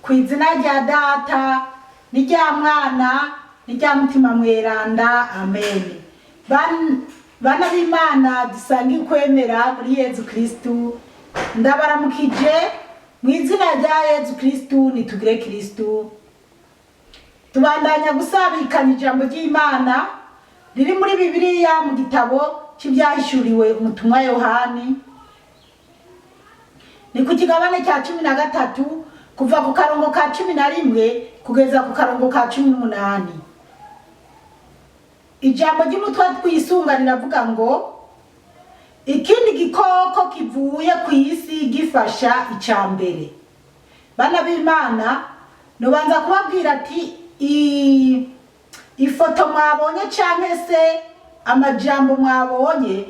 Ku izina rya Data n'irya Mwana n'irya Mutima Mweranda, amen. Bana b'Imana dusange ukwemera muri Yezu Kristu, ndabaramukije mu izina rya Yezu Kristu. Nitugire Kristu. Tubandanya gusabikanya ijambo ry'Imana riri muri Bibiliya mu gitabo cy'ibyahishuriwe umutumwa Yohani. Ni ku kigabane cya 13, kuva ku karongo ka 11 kugeza ku karongo ka 18. Ijambo ry'umutwe twisunga riravuga ngo: "Ikindi gikoko kivuye ku isi gifasha icya mbere." Bana b'Imana, nubanza kubabwira ati ifoto mwabonye canke se amajambo mwabonye,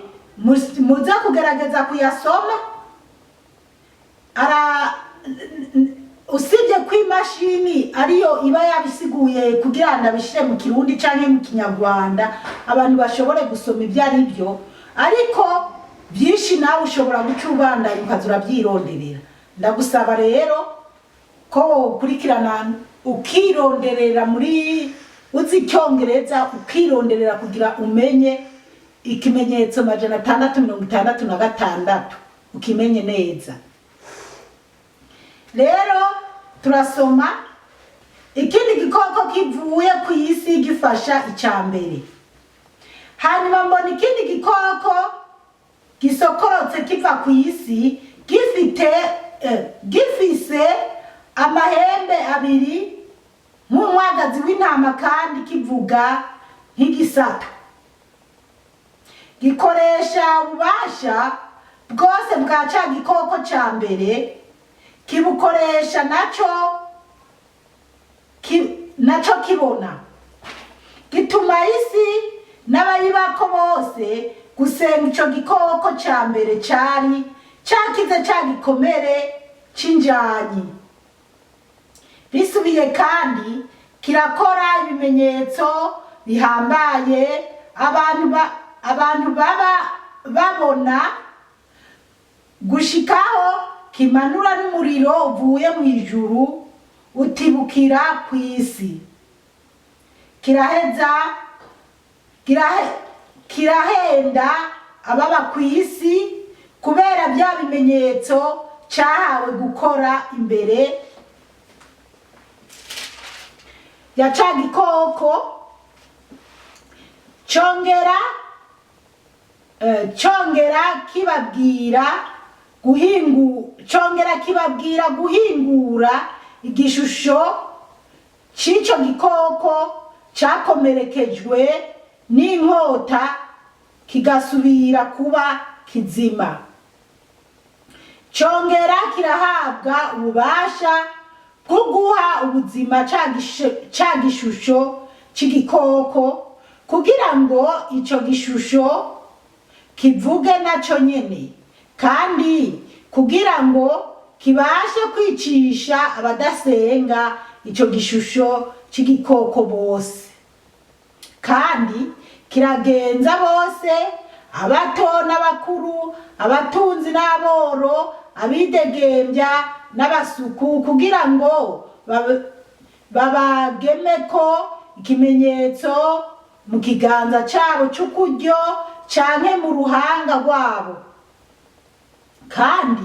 muze kugerageza kuyasoma. Ara usibye ko imashini ariyo iba yabisiguye kugira ngo abishire mu Kirundi canke mu Kinyarwanda, abantu bashobore gusoma ibyo ari byo, ariko byinshi nawe ushobora guca ubandanya ukaza urabyironderera. Ndagusaba rero ko wokurikirana ukironderera muri uzi Icyongereza, ukironderera kugira umenye ikimenyetso 666 ukimenye neza. Rero turasoma: "Ikindi gikoko kivuye ku isi gifasha icya mbere. Hanyuma mbona ikindi gikoko gisokorotse kiva ku isi, gifite gifise amahembe abiri nk'umwagazi w'intama, kandi kivuga nk'igisato. Gikoresha ububasha bwose bwa ca gikoko ca mbere, kibukoresha naco kibona. Gituma isi n'abayibako bose gusenga ico gikoko ca mbere cari cakize ca gikomere c'injanyi. Bisubiye kandi kirakora ibimenyetso bihambaye, abantu baba babona, gushikaho kimanura n'umuriro uvuye mu ijuru utibukira ku isi. Kiraheza kirahenda ababa ku isi kubera bya bimenyetso cyahawe gukora imbere ya ca gikoko. Congera kibabwira guhingura igishusho c'ico gikoko cakomerekejwe n'inkota, kigasubira kuba kizima. Congera kirahabwa ububasha bwo guha ubuzima ca gishusho c'igikoko, kugira ngo ico gishusho kivuge naco nyene, kandi kugira ngo kibashe kwicisha abadasenga ico gishusho c'igikoko bose. Kandi kiragenza bose, abato n'abakuru, abatunzi n'aboro, abidegembya n'abasuku, kugira ngo babagemeko ikimenyetso mu kiganza cabo c'ukuryo canke mu ruhanga rwabo. Kandi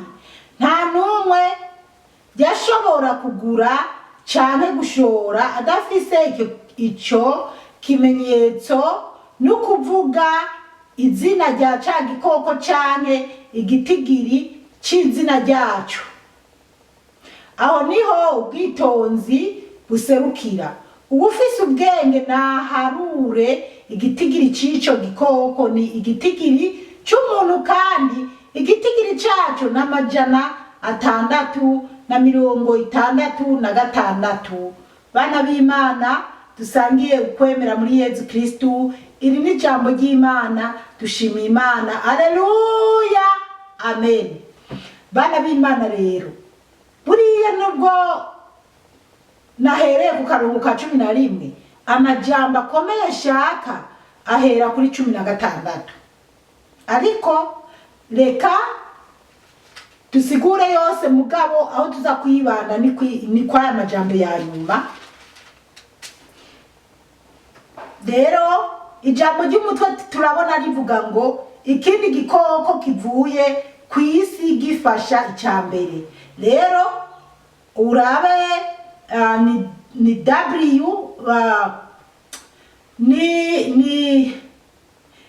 nta n'umwe yashobora kugura canke gushora adafise ico kimenyetso, n'ukuvuga izina rya ca gikoko canke igitigiri c'izina ryaco." Aho niho ubwitonzi buserukira. Uwufise ubwenge naharure igitigiri c'ico gikoko, ni igitigiri c'umuntu, kandi igitigiri caco n'666. Bana b'Imana dusangiye ukwemera muri Yezu Kristu, iri ni ijambo ry'Imana. Dushimiye Imana, aleluya, amen. Bana b'Imana rero, buriya nubwo nahereye ku karongo ka 11, amajambo akomeye shaka ahera kuri 16, ariko reka Dusigure yose, mugabo aho tuza kwibanda ni kwaya majambo ya nyuma. Rero ijambo ry'umutwe turabona rivuga ngo ikindi gikoko kivuye ku isi gifasha icya mbere. Rero urabe ni W,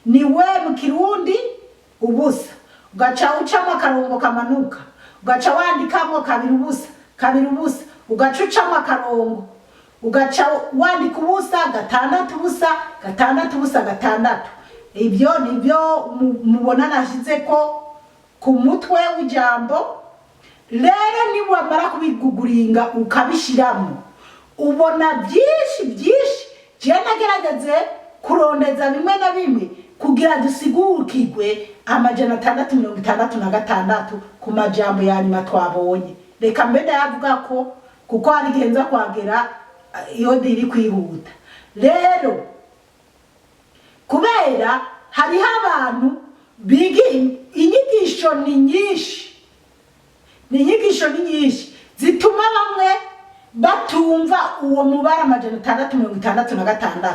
ni we mu Kirundi ubusa, ugaca ucamo akarongo kamanuka, ugaca wandikamo kabiri ubusa kabiri ubusa, ugaca ucamo akarongo, ugaca wandika ubusa gatandatu ubusa gatandatu ubusa gatandatu. Ibyo nibyo mubona nashize ko ku mutwe w'ijambo. Rero niwamara kubiguguringa ukabishiramo, ubona byinshi byinshi. Jewe nagerageze kurondeza bimwe na bimwe kugira dusigukirwe 666 ku majambo ya nyuma twabonye. Reka mbe ndayavuga ko kuko hari igihe nza kuhagera iyo ndiri kwihuta. Rero kubera hariho abantu biga, inyigisho ni nyinshi, ni inyigisho ni nyinshi zituma bamwe batumva uwo mubare 666.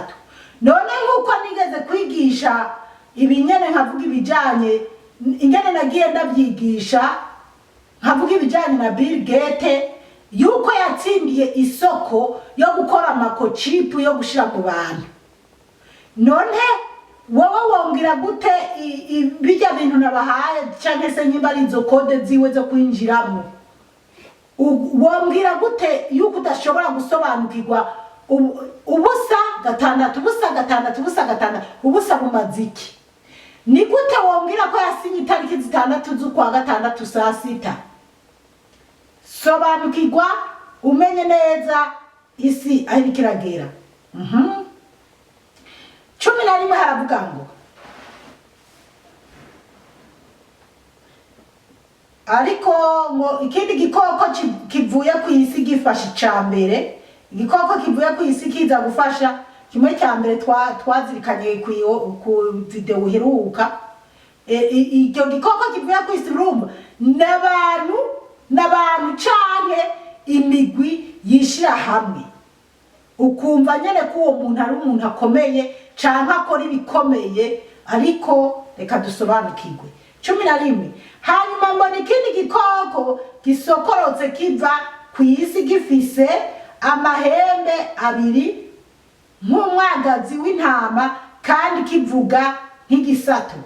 None nk'uko nigeze kwigisha ibinyene, nkavuga ibijanye ingene nagiye ndabyigisha, nkavuga ibijanye na Bill Gates, yuko yatsindiye isoko yo gukora ama microchip yo gushira mu bantu. None wowe wongera gute bijya bintu nabahaye, canke se nyimba ari izo code ziwe zo kwinjiramo, wombwira gute yuko udashobora gusobanukirwa ubusa gatandatu ubusa gatandatu ubusa gatandatu ubusa bumaze iki? Ni gute wombwira ko yasinye itariki 6 z'ukwa gatandatu saa 6? Sobanukirwa, umenye neza isi aho iriko iragera. 11 haravuga ngo ariko ngo ikindi gikoko kivuye ku isi gifasha icya mbere. Igikoko kivuye ku isi kiza gufasha kimwe cya mbere twazirikanye ku video iheruka. Icyo gikoko kivuye ku isi, urumva n'abantu canke imigwi yishira hamwe, ukumva nyene ko uwo muntu ari umuntu akomeye canke akora ibikomeye. Ariko reka dusobanukirwe. 11: hanyuma mbona ikindi gikoko gisokorotse kiva ku isi, gifise amahembe abiri nk'umwagazi w'intama, kandi kivuga nk'igisato.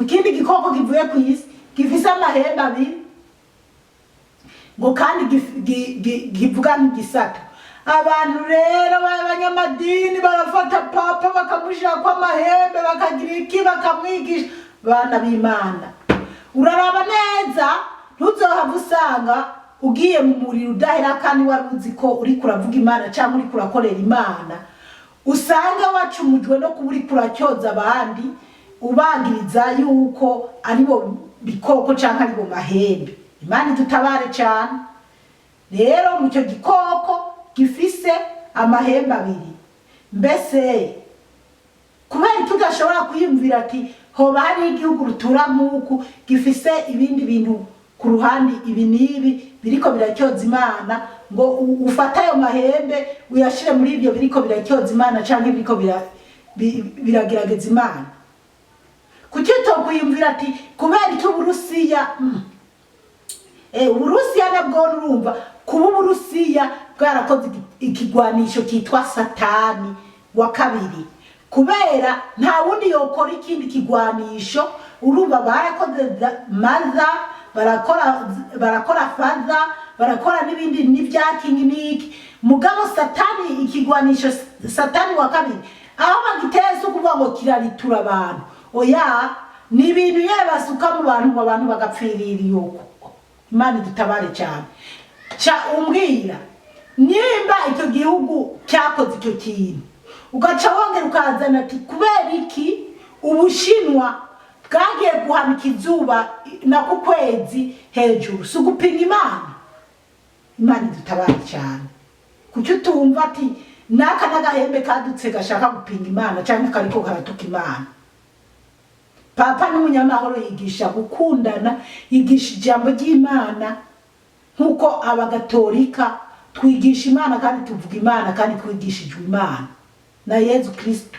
Ikindi gikoko kivuye ku isi gifise amahembe abiri ngo kandi kivuga nk'igisato. Abantu rero b'abanyamadini barafata papa bakamushyira ko amahembe, bakagira iki, bakamwigisha. Bana b'Imana, uraraba neza ntuzohava usanga ugiye mu muriro udahera, kandi wari uzi ko uriko uravuga Imana cyangwa uriko urakorera Imana, usange wacumujwe no kuba uriko uracyoza abandi, ubagiriza yuko aribo bikoko cyangwa aribo mahembe. Imana idutabare cyane. Rero mu cyo gikoko gifise amahembe abiri, mbese kubera icyo udashobora kwiyumvira ati hoba hari igihugu rutura nk'uku gifise ibindi bintu ku ruhande, ibi n'ibi biriko biracyoza Imana, ngo ufate ayo mahembe uyashire muri ibyo biriko biracyoza Imana canke biriko biragerageza Imana? Kuki utokwiyumvira ati kubera icyo Uburusiya, Uburusiya nabwo urumva kuba Uburusiya bwarakoze ikigwanisho cyitwa Satani wa kabiri, kubera nta wundi yokora ikindi kigwanisho. Urumva barakoze maza, barakora faza, barakora n'ibindi n'ibyakingi n'iki, mugabo Satani, ikigwanisho Satani wa kabiri, aho bagiteye si ukuvuga ngo kiraritura abantu, oya, ni ibintu yewe basuka mu bantu ngo abantu bagapfirira yuko. Imana idutabare cyane. Ca umbwira nimba icyo gihugu cyakoze icyo kintu, ugaca wongera ukazana ati kubera iki Ubushinwa bwagiye guhanika izuba na ku kwezi hejuru? Si ugupinga Imana? Imana idutabare cyane. Kuki utumva ati n'aka n'agahembe kadutse gashaka gupinga Imana cyangwa kariko karatuka Imana? Papa n'umunyamahoro, yigisha gukundana, yigisha ijambo ry'Imana, nk'uko Abagatolika twigisha Imana kandi tuvuga Imana kandi twigishijwe Imana na Yezu Kristo.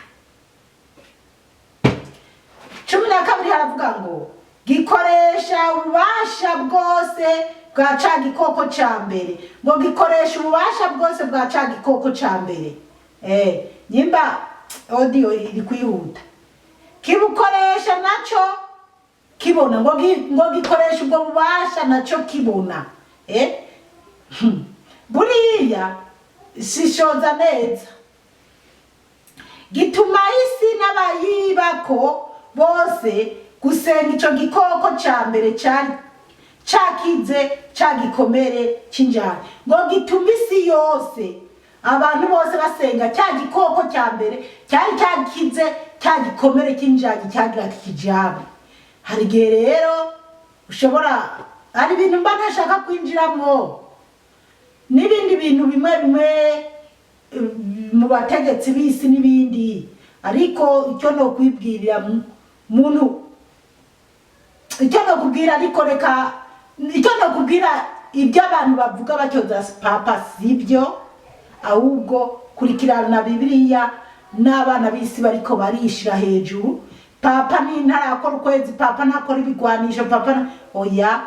12 haravuga ngo gikoresha ububasha bwose bwa ca gikoko ca mbere, ngo gikoresha ububasha bwose bwa ca gikoko ca mbere. Nyimba audio iri kwihuta, kibukoresha naco kibona, ngo gikoresha ubwo bubasha naco kibona. Buriya sishoza neza, gituma isi n'abayibako bose gusenga ico gikoko ca mbere cari cakize ca gikomere c'injana. Ngo gituma isi yose, abantu bose basenga cya gikoko cya mbere cyari cyakize cya gikomere c'injani cyagira kijabe. Hari igihe rero ushobora, hari ibintu mba ntashaka kwinjiramwo n'ibindi bintu bimwe bimwe mu bategetsi b'isi n'ibindi, ariko icyo no kwibwirira muntu, icyo no kubwira, ariko reka icyo no kubwira, ibyo abantu bavuga batyoza Papa sibyo, ahubwo kurikirana Bibiliya n'abana b'isi bariko barishira hejuru. Papa ni ntarakora ukwezi, Papa ntakora ibigwanisho, Papa oya.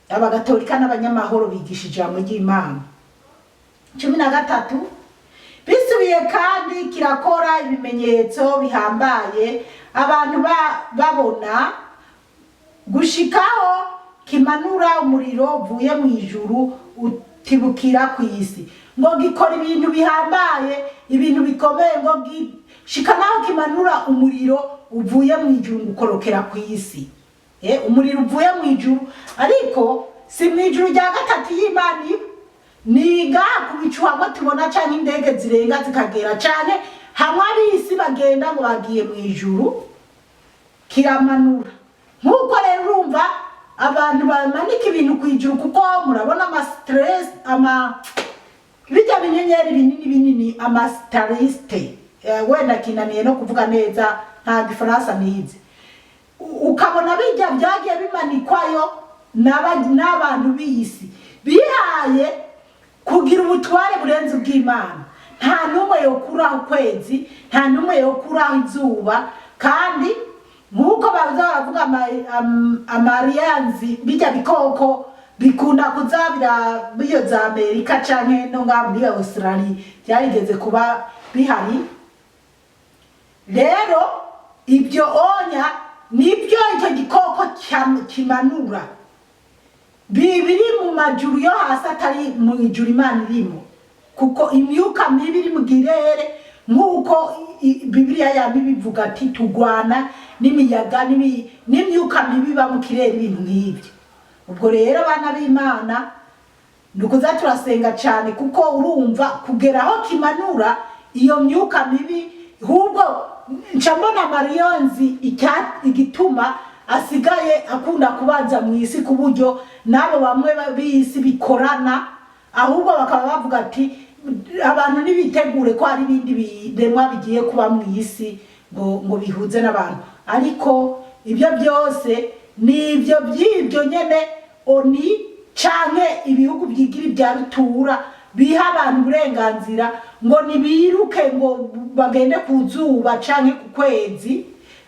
Abagatolika n'abanyamahoro, bigisha ijambo ry'Imana. 13, bisubiye kandi kirakora ibimenyetso bihambaye abantu babona, gushikaho kimanura umuriro uvuye mu ijuru utibukira ku isi. Ngo gikora ibintu bihambaye, ibintu bikomeye, ngo gishika naho kimanura umuriro uvuye mu ijuru ngo ukorokera ku isi. Umuriro uvuye mu ijuru, ariko si mu ijuru rya gatatu y'Imana iba, ni ngaha ku bicu hamwe tubona, canke indege zirenga zikagera, canke hamwe ab'isi bagenda ngo bagiye mu ijuru. Kiramanura nk'uko rero urumva abantu bamanika ibintu ku ijuru, kuko murabona ama stress, ama bijya binyenyeri binini binini, ama satellites. Wenda kinaniye no kuvuga neza, nta Gifaransa nize. Ukabona bijya byagiye bimanikwayo n'abantu b'isi bihaye kugira ubutware burenze ubw'Imana. Nta n'umwe yokuraho ukwezi, nta n'umwe yokuraho izuba. Kandi nk'uko baza baravuga amariyanzi, bijya bikoko bikunda kuza biyo za Amerika canke no ngaha muri Australia byarigeze kuba bihari. Rero ibyo onya nibyo icyo gikoko kimanura biri mu majuru yo hasi, atari mu ijuru Imana irimo, kuko imyuka mibi iri mu kirere, nk'uko Bibiliya yaba ibivuga ati tugwana n'imiyaga n'imyuka mibi iba mu kirere, ibintu nk'ibyo. Ubwo rero abana b'Imana, ni ukuza turasenga cyane, kuko urumva kugera aho kimanura iyo myuka mibi. Ahubwo nca mbona mariyonzi igituma asigaye akunda kubanza mu isi, ku buryo n'abo bamwe b'isi bikorana, ahubwo bakaba bavuga ati abantu nibitegure ko hari ibindi biremwa bigiye kuba mu isi ngo bihuze n'abantu. Ariko ibyo byose ni ibyo by'ibyo nyene oni canke ibihugu byigira ibya rutura biha abantu uburenganzira ngo nibiruke, ngo bagende ku zuba canke ku kwezi,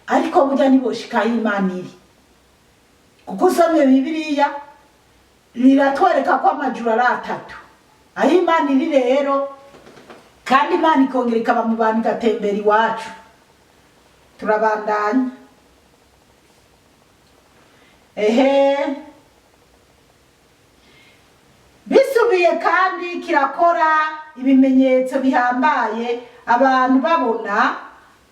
ariko burya ntiboshikaho Imana iri, kuko usomye Bibiliya riratwereka ko amajuru ari atatu aho Imana iri. Rero kandi Imana ikongera ikaba mu bantu, igatembera iwacu. Turabandanya. Ehe, bisubiye kandi kirakora ibimenyetso bihambaye abantu babona,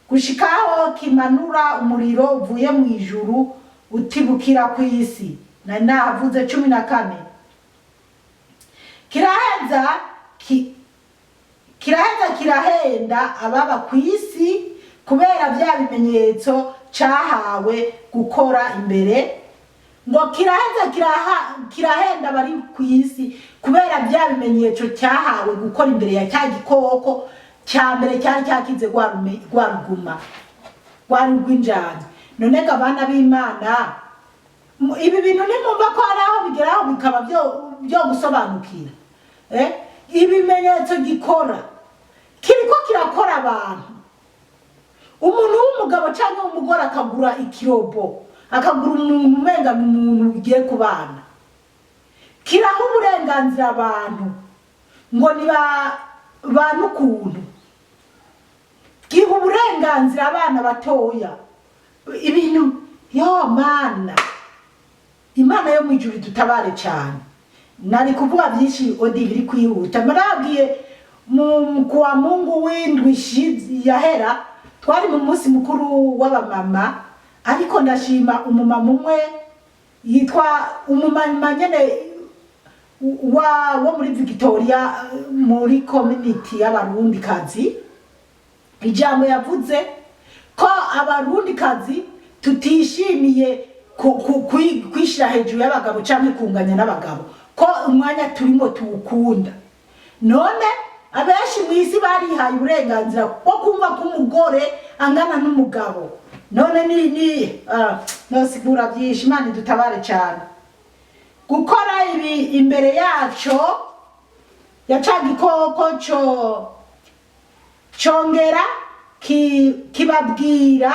gushikaho kimanura umuriro uvuye mu ijuru utibukira ku isi. Nari nahavuze. 14, kiraheza kirahenda ababa ku isi kubera bya bimenyetso cahawe gukora imbere. Ngo kiraheza kirahenda abari ku isi kubera bya bimenyetso cyahawe gukora imbere ya cya gikoko cya mbere cyari cyakize rwa ruguma rwari rw'injani. None ga abana b'Imana, ibi bintu nimumva ko hari aho bigeraho bikaba byo gusobanukira. Ibimenyetso gikora kiriko kirakora abantu. Umuntu w'umugabo cyangwa w'umugore akagura ikirobot, akagura umuntu umenga ni umuntu ugiye kubana. Kiraha uburenganzira abantu ngo niba bantu ukuntu giha uburenganzira abana batoya. Ibintu yo Mana, Imana yo mu ijuru dutabare cyane. Nari kuvuga byinshi, odi biri kwihuta. Marabwiye mu kuwa Mungu w'indwi yahera twari mu munsi mukuru w'abamama, ariko ndashima umumama umwe yitwa umumama nyene wa wo muri Victoria, muri community y'Abarundikazi. Ijambo yavuze ko Abarundikazi tutishimiye kwishira hejuru y'abagabo canke kunganya n'abagabo, ko umwanya turimo tuwukunda. None abenshi mu isi barihaye uburenganzira bwo kumva ko umugore angana n'umugabo. None ni nosigura byinshi. Imana idutabare cyane. Gukora ibi imbere yaco ya ca gikoko co congera kibabwira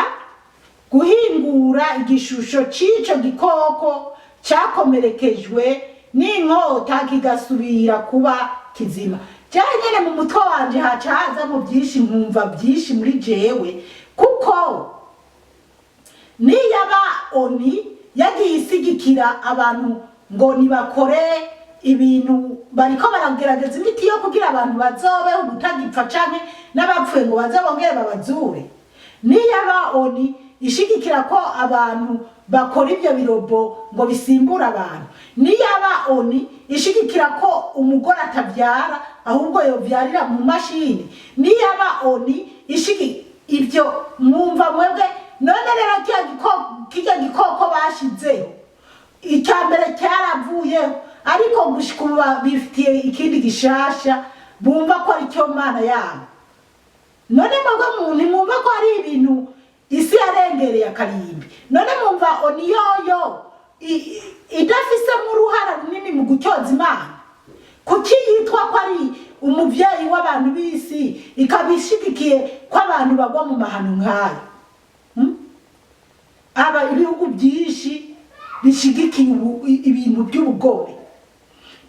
guhingura igishusho c'ico gikoko cakomerekejwe n'inkota, kigasubira kuba kizima. Jewe nyene mu mutwe wanje haca hazamo byinshi, nkumva byinshi muri jewe, kuko niyaba ONU yagiye isigikira abantu ngo nibakore ibintu, bariko baragerageza imiti yo kugira abantu bazobeho ubutagipfa, canke n'abapfuye ngo baze bongere babazure. Niyaba ONU ishigikira ko abantu bakora ibyo birobot ngo bisimbure abantu, niyaba ONU ishigikira ko umugore atavyara ahubwo yovyarira mu mashini, niyaba ONU ishigi ibyo, mwumva mwebwe? None rero kirya gikoko bashizeho, icya mbere cyaravuyeho, ariko gushika ubu bifitiye ikindi gishasha bumva ko ari cyo Mana yabo. None mwebwe ntimwumva ko hari ibintu isi yarengereye akarimbi? None mwumva ONU yoyo idafisemo uruhara runini mu gutyoza Imana? Kuki yitwa ko ari umuvyeyi w'abantu b'isi ikaba ishigikiye ko abantu bagwa mu mahano nk'ayo? Aba ibihugu byinshi bishigikiye ibintu by'ubugome,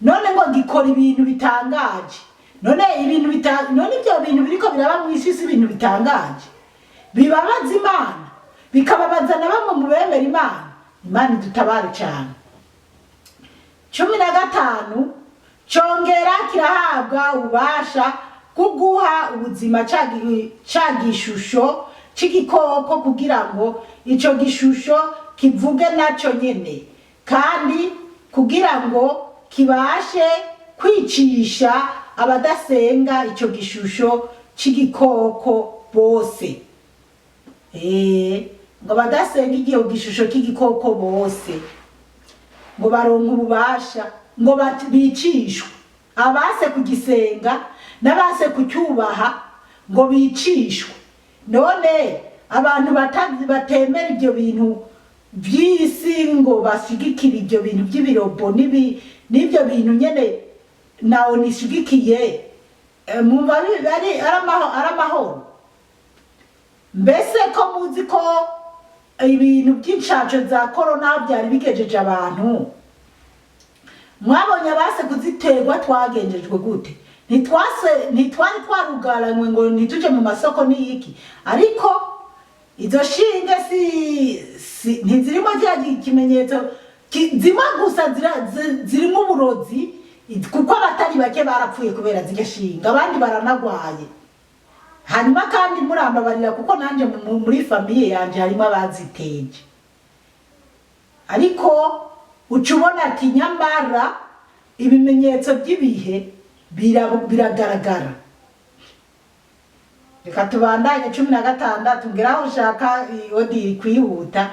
none ngo gikora ibintu bitangaje. None ibintu bita none ibyo bintu biriko biraba mu isi si ibintu bitangaje bibabaza Imana, bikababaza na bamwe mu bemera Imana? Imana idutabare cyane. 15, congera kirahabwa ububasha bwo guha ubuzima ca gishusho c'igikoko, kugira ngo ico gishusho kivuge naco nyene, kandi kugira ngo kibashe kwicisha abadasenga ico gishusho c'igikoko bose. Ngo abadasenga igihe gishusho c'igikoko bose ngo baronke ububasha ngo bicishwe. Abase kugisenga n'abase kucyubaha ngo bicishwe. None abantu batemera ibyo bintu by'isi ngo bashigikire ibyo bintu by'ibirobot n'ibyo bintu nyene nawe nishigikiye, mwumva ari amahoro? Mbese ko muzi ko ibintu by'incaco za korona byari bigejeje abantu, mwabonye abase kuziterwa twagenjejwe gute? Ntitwase, ntitwari twarugaranywe ngo ntituje mu masoko n'iki, ariko izo shinge si ntizirimo kiriya kimenyetso zimwe gusa zirimo uburozi, kuko abatari bake barapfuye kubera zirya shinge, abandi baranagwaye. Hanyuma kandi murambabarira, kuko nanje muri famille yanje harimo abaziteje, ariko uca ubona ati nyamara ibimenyetso by'ibihe biragaragara. Reka tubandanye. 16, ngeraho ushaka odi kwihuta.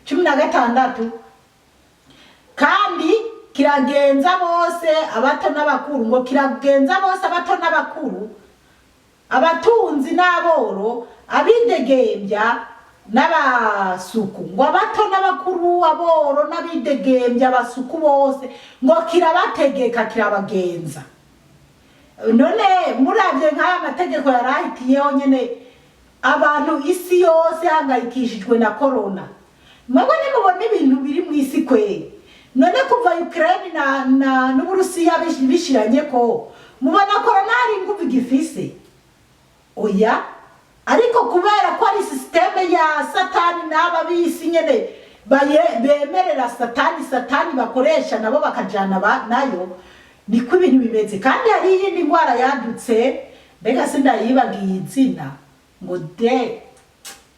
16, kandi kiragenza bose abato n'abakuru, ngo kiragenza bose abato n'abakuru, abatunzi n'aboro, abidegembya. N'abasuku, ngo abato n'abakuru, aboro n'abidegembya, abasuku bose, ngo kirabategeka, kirabagenza. None muravye nk'aya mategeko yarahitiyeho nyene, abantu isi yose ihangayikishijwe na corona, mwebwe nimubona ibintu biri mu isi kweri? None kuva Ukraine na n'Uburusiya bishiranye, ko mubona corona hari inguvu igifise? Oya. Ariko kubera ko ari système ya Satani, n'aba b'isi nyene bemerera Satani, Satani bakoresha nabo bakajana nayo, niko ibintu bimeze. Kandi hari iyindi ndwara yadutse, mbega sindayibagiye izina, ngo de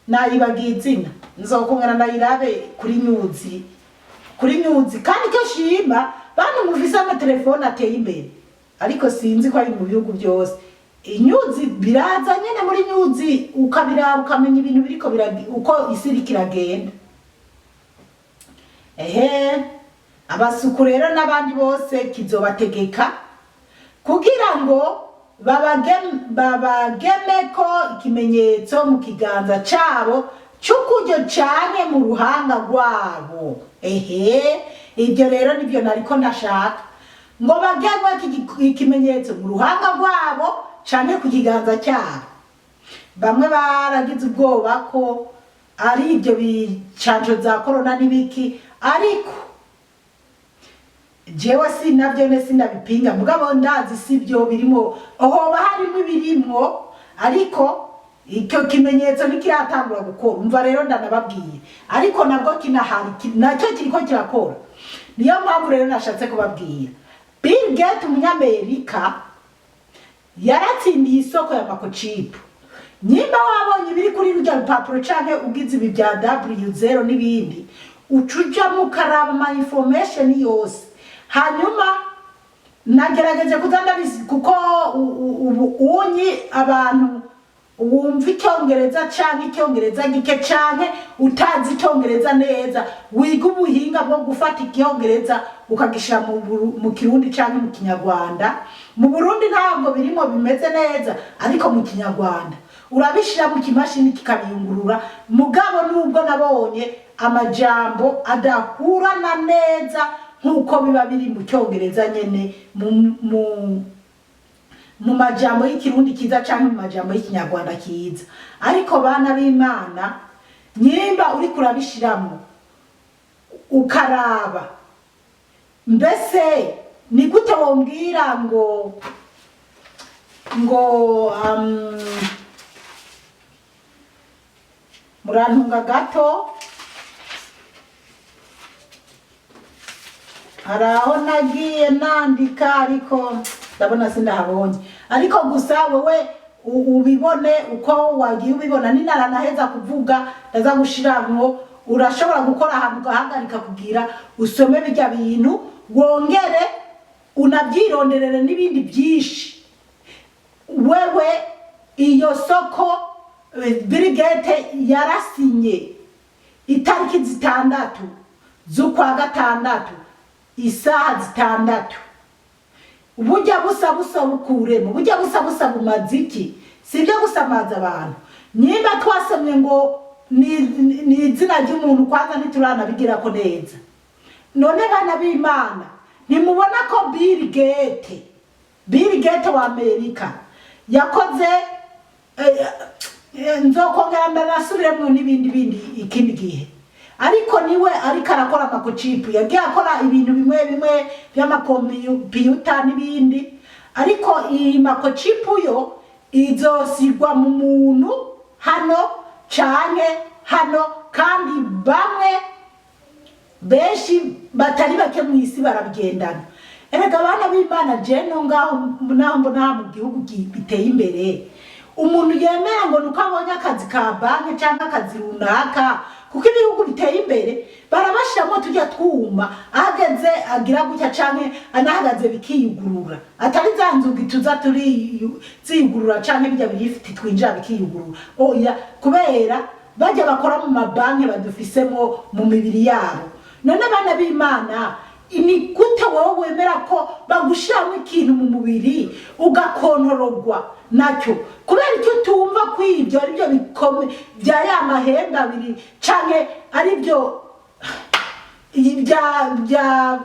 nayibagiye izina, nzokongera ndayirabe kuri news, kuri news. Kandi icyo shima, bantu mufise amatelefone ateye imbere, ariko sinzi ko ari mu bihugu byose, i news biraza nyene muri news, ukabiraba ukamenya ibintu biriko uko isi iriko iragenda. Ehe, abasuku rero n'abandi bose kizobategeka kugira ngo babagemeko ikimenyetso mu kiganza cabo c'ukuryo canke mu ruhanga rwabo. Ehe, ibyo rero nibyo nariko ndashaka, ngo bagemwe ikimenyetso mu ruhanga rwabo canke ku kiganza cyabo. Bamwe baragize ubwoba ko ari ibyo bicanco za corona n'ibiki, ariko jewe sinavyo ne sinabipinga, mugabo ndazi sibyo birimo, hoba harimo ibirimwo, ariko icyo kimenyetso ntikiratangura gukora. Umva rero, ndanababwiye, ariko nabwo kinahari, nacyo kiriko kirakora. Niyo mpamvu rero nashatse kubabwira, Bill Gates, umunyamerika, yaratsindiye isoko ya microchip. Nyimba wabonye ibiri kuri rurya rupapuro canke ugize ibi bya W0 n'ibindi, uca ujamo ukaraba ama information yose. Hanyuma nagerageje kuza ndabizi, kuko ubu unyi abantu wumva icyongereza canke icyongereza gike canke utazi icyongereza neza, wiga ubuhinga bwo gufata icyongereza ukagishira mu Kirundi canke mu Kinyarwanda. Mu Burundi ntabwo birimo bimeze neza, ariko mu Kinyarwanda urabishira mu kimashini kikabiyungurura. Mugabo nubwo nabonye amajambo adahurana neza nk'uko biba biri mu cyongereza nyene, mu majambo y'ikirundi kiza canke mu majambo y'ikinyarwanda kiza. Ariko bana b'Imana, nyimba uriko urabishiramo ukaraba, mbese ni gute wombwira ngo murantunga gato, hari aho nagiye nandika, ariko ndabona sindahabonye. Ariko gusa wowe ubibone uko wagiye ubibona. Ninaranaheza kuvuga ndaza gushiramwo. Urashobora gukora ahantu ugahagarika kugira usome bijya bintu, wongere unabyironderere n'ibindi byinshi. Wewe iyo soko, Bill Gates yarasinye itariki 6 z'ukwa gatandatu, isaha 6. Burya busa busa bukuremo, burya busa busa bumaze iki? Si ibyo gusamaza abantu. Nimba twasomye ngo ni izina ry'umuntu, kwanza ntituranabigirako neza. None bana b'Imana, ntimubona ko Bill Gates, Bill Gates wa Amerika yakoze, nzokongera ndanasubiremwo n'ibindi bindi ikindi gihe, ariko niwe ariko arakora microchip. Yagiye akora ibintu bimwe bimwe by'amakompiyuta n'ibindi, ariko iyi microchip yo izosigwa mu muntu hano canke hano, kandi bamwe benshi batari bake mu isi barabigendana. Erega abana b'Imana, je no ngaho naho mbona mu gihugu biteye imbere, umuntu yemera ngo nuko abonye akazi ka banki cyangwa akazi runaka, kuko ibihugu biteye imbere barabashiramo tujya twuma, ahageze agira gutya canke anahagaze bikiyugurura, atari za nzugi tuza turi ziyugurura canke bijya birifiti twinjira bikiyugurura. Oya, kubera bajya bakora mu mabanki badufisemo mu mibiri yabo. None bana b'Imana, Ni gute wowe wemera ko bagushyiramo ikintu mu mubiri ugakontororwa nacyo? Kubera icyo utumva ko ibyo ari byo bikome bya ya mahembe abiri, canke ari byo bya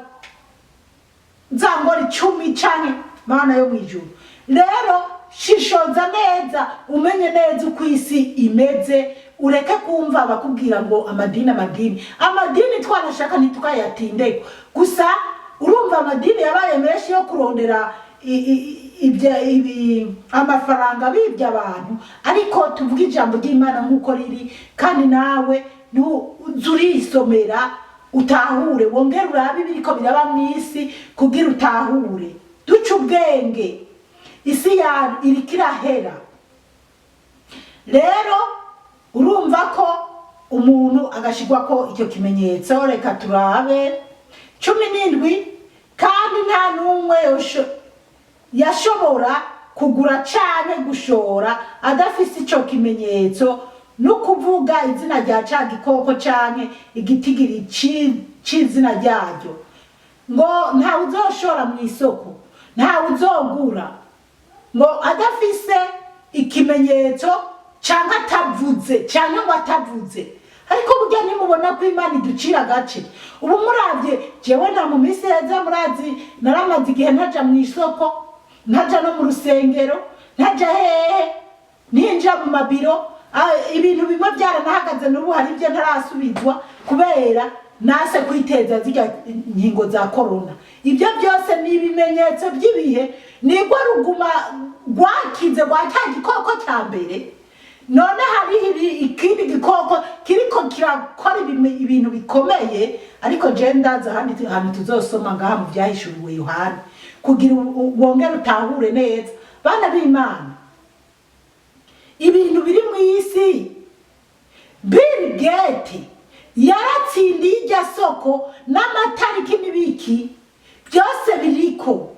za ngoro 10, canke Mana yo mu ijuru? Rero shishoza neza, umenye neza uko isi imeze, ureke kumva abakubwira ngo amadini, amadini, amadini. Twanashaka ntitwayatindeko gusa. Urumva amadini yabaye menshi yo kurondera amafaranga bibye abantu, ariko tuvuge ijambo ry'Imana nk'uko riri, kandi nawe uze urisomera utahure, wongere urabe ibiriko biraba mu isi kugira utahure. Duce ubwenge, isi ya iriko irahera. Rero urumva ko umuntu agashirwa ko icyo kimenyetso. Reka turabe 17. Kandi nta n'umwe yashobora kugura canke gushora adafise ico kimenyetso, no kuvuga izina rya ca gikoko canke igitigiri c'izina ryaryo. Ngo ntawe uzoshora mu isoko, ntawe uzogura ngo adafise ikimenyetso, canke atavuze, canke ngo atavuze. Ariko burya ntimubona ko Imana iducira agace? Ubu muravye jewe na mu minsi heza, murazi naramaze igihe ntaja mu isoko, ntaja no mu rusengero, ntaja hehe, ninja mu mabiro. Ibintu bimwe byaranahagaze. N'ubu hari ibyo ntarasubizwa kubera nase kwiteza zirya nkingo za korona. Ibyo byose ni ibimenyetso by'ibihe, nigwo ruguma rwakize rwa cya gikoko cya mbere. None hariho ikindi gikoko kiriko kirakora ibintu bikomeye. Ariko je ndazi ahandi hantu tuzosoma ngaha mu Vyahishuriwe Yohana kugira wongere utahure neza. Bana b'Imana, ibintu biri mu isi, Bill Gates yaratsindiye irya soko n'amatariki n'ibiki byose biriko.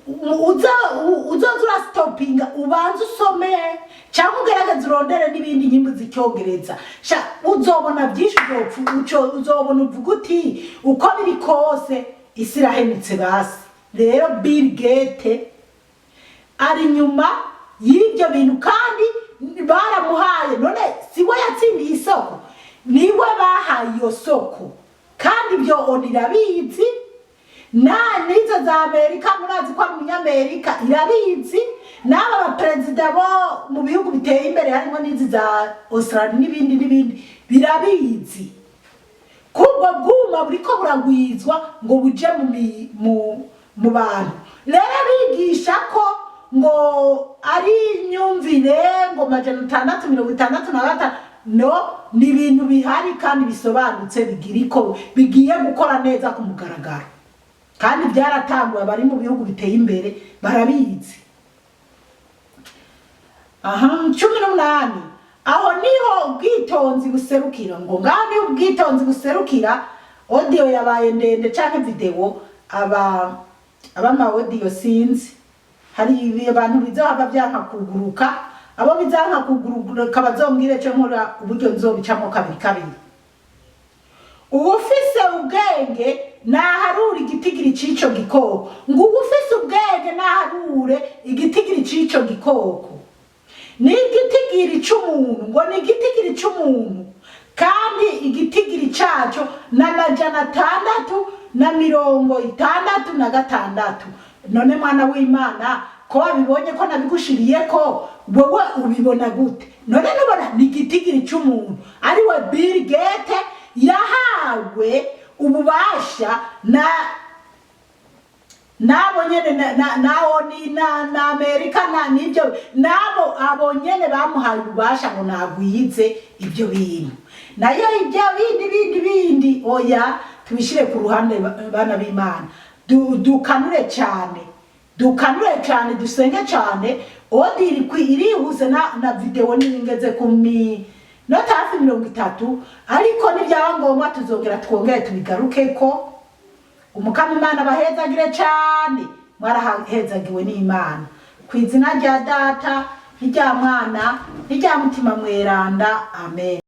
Uzoza urasitopinga, ubanze usome cyangwa ugerageze urondere n'ibindi nyimbo z'icyongereza. Sha, uzobona byinshi, uzobona uvuga uti uko biri kose isi irahenutse. Basi rero Bill Gates ari inyuma y'ibyo bintu, kandi baramuhaye. None si we yatsindiye isoko? Niwe bahaye iyo soko, kandi ibyo ONU irabizi, na n'izo za Amerika, murazi ko ari umunyamerika, irabizi, n'aba baperezida bo mu bihugu biteye imbere, harimo n'izi za Australia n'ibindi n'ibindi, birabizi kubwo bwuma buriko buragwizwa ngo buje mu bantu. Rero bigisha ko ngo ari imyumvire, ngo 665, no ni ibintu bihari kandi bisobanutse, bigiriko bigiye gukora neza ku mugaragaro, kandi byaratanguwe. Abari mu bihugu biteye imbere barabizi. Aha 18, aho niho ubwitonzi buserukira. Ngo ngaho niho ubwitonzi buserukira. Audio yabaye ndende canke video, aba abama audio sinzi, hari abantu bizohava vyanka kuguruka. Abo bizanka kuguruka bazombwire co nkora, uburyo nzobicamwo kabiri kabiri. Uwufise ubwenge naharure igitigiri c'ico gikoko. Ngo uwufise ubwenge naharure igitigiri c'ico gikoko, ni igitigiri c'umuntu, ngo ni igitigiri c'umuntu, kandi igitigiri caco ni 666. None mwana w'Imana, ko wabibonye ko nabigushiriye, ko wowe ubibona gute? None nubona ni igitigiri c'umuntu, ariwe Bill Gates yahawe ububasha na nabo nyene na ONU na Amerika na nibyo nabo abo nyene bamuhaye ububasha ngo nagwize ibyo bintu. Nayo ibyo bindi bindi bindi, oya, tubishire ku ruhande. Bana b'Imana, dukanure cyane, dukanure cyane, dusenge cyane. Audio irihuse na video ningeze ku minota hafi 30, ariko nibyaba ngombwa tuzongera twongere tubigarukeko. Umukama Imana bahezagire cyane, mwarahezagiwe n'Imana. Ku izina rya Data n'irya Mwana n'irya Mutima Mweranda, amen.